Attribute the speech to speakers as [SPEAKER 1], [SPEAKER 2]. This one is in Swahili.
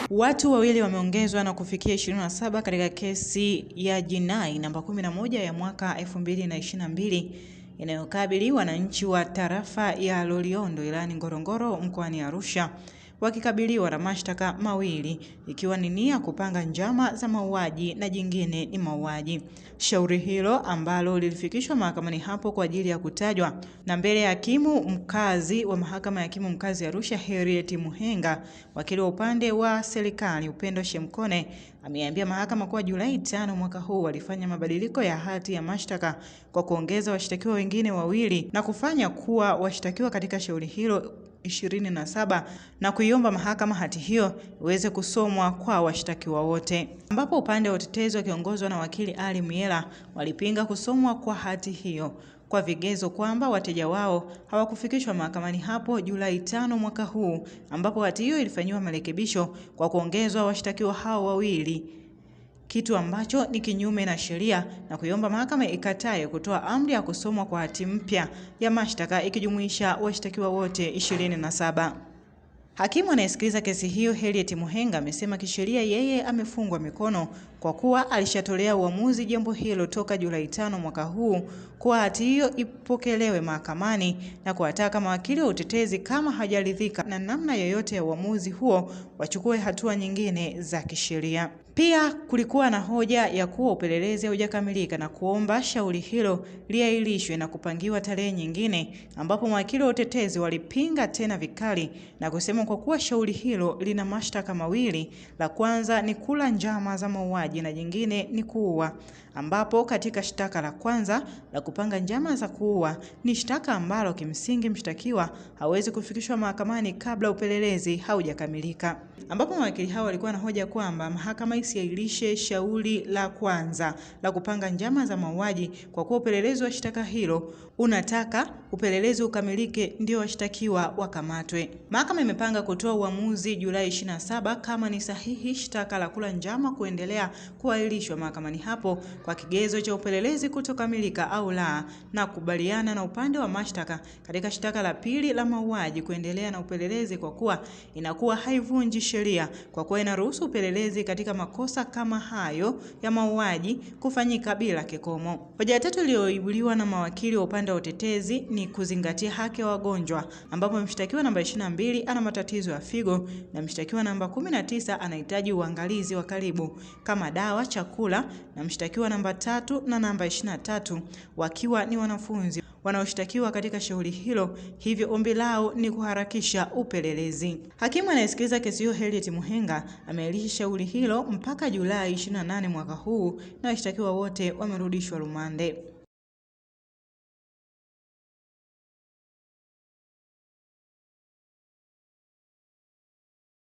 [SPEAKER 1] Watu wawili wameongezwa na kufikia 27 katika kesi ya jinai namba 11 ya mwaka 2022 inayokabili wananchi wa tarafa ya Loliondo wilayani Ngorongoro mkoani Arusha, wakikabiliwa na mashtaka mawili ikiwa ni nia kupanga njama za mauaji na jingine ni mauaji. Shauri hilo ambalo lilifikishwa mahakamani hapo kwa ajili ya kutajwa na mbele ya hakimu mkazi wa mahakama ya hakimu mkazi Arusha Harriet Muhenga, wakili wa upande wa serikali Upendo Shemkone ameambia mahakama kuwa Julai 5 mwaka huu walifanya mabadiliko ya hati ya mashtaka kwa kuongeza washtakiwa wengine wawili na kufanya kuwa washtakiwa katika shauri hilo 27 na kuiomba mahakama hati hiyo iweze kusomwa kwa washtakiwa wote. Ambapo upande wa utetezi wakiongozwa na wakili Ali Miela walipinga kusomwa kwa hati hiyo kwa vigezo kwamba wateja wao hawakufikishwa mahakamani hapo Julai 5 mwaka huu, ambapo hati hiyo ilifanyiwa marekebisho kwa kuongezwa washtakiwa hao wawili, kitu ambacho ni kinyume na sheria, na kuiomba mahakama ikatae kutoa amri ya kusomwa kwa hati mpya ya mashtaka ikijumuisha washtakiwa wote 27. Hakimu anayesikiliza kesi hiyo Harriet Muhenga amesema kisheria yeye amefungwa mikono kwa kuwa alishatolea uamuzi jambo hilo toka Julai 5 mwaka huu kuwa hati hiyo ipokelewe mahakamani, na kuwataka mawakili wa utetezi kama hajaridhika na namna yoyote ya uamuzi huo wachukue hatua nyingine za kisheria. Pia kulikuwa na hoja ya kuwa upelelezi haujakamilika na kuomba shauri hilo liahirishwe na kupangiwa tarehe nyingine, ambapo mawakili wa utetezi walipinga tena vikali na kusema kwa kuwa shauri hilo lina mashtaka mawili, la kwanza ni kula njama za mauaji na jingine ni kuua, ambapo katika shtaka la kwanza la kupanga njama za kuua ni shtaka ambalo kimsingi mshtakiwa hawezi kufikishwa mahakamani kabla upelelezi haujakamilika. Ambapo mawakili hao walikuwa na hoja kwamba mahakama isiahirishe shauri la kwanza la kupanga njama za mauaji kwa kuwa upelelezi wa shtaka hilo unataka upelelezi ukamilike ndio washtakiwa wakamatwe. Mahakama imepanga kutoa uamuzi Julai 27 kama ni sahihi shtaka la kula njama kuendelea kuahirishwa mahakamani hapo kwa kigezo cha upelelezi kutokamilika au la, na kubaliana na upande wa mashtaka katika shtaka la pili la mauaji kuendelea na upelelezi kwa kuwa inakuwa haivunji sheria kwa kuwa inaruhusu upelelezi katika makosa kama hayo ya mauaji kufanyika bila kikomo. Hoja ya tatu iliyoibuliwa na mawakili wa upande wa utetezi ni kuzingatia haki ya wagonjwa, ambapo mshtakiwa namba 22 ana matatizo ya figo na mshtakiwa namba 19 anahitaji uangalizi wa karibu kama dawa, chakula, na mshtakiwa namba 3 na namba 23 wakiwa ni wanafunzi wanaoshtakiwa katika shauri hilo, hivyo ombi lao ni kuharakisha upelelezi. Hakimu anayesikiliza kesi hiyo Harriet Muhenga ameahirisha shauri hilo mpaka Julai 28 mwaka huu na washtakiwa wote wamerudishwa rumande.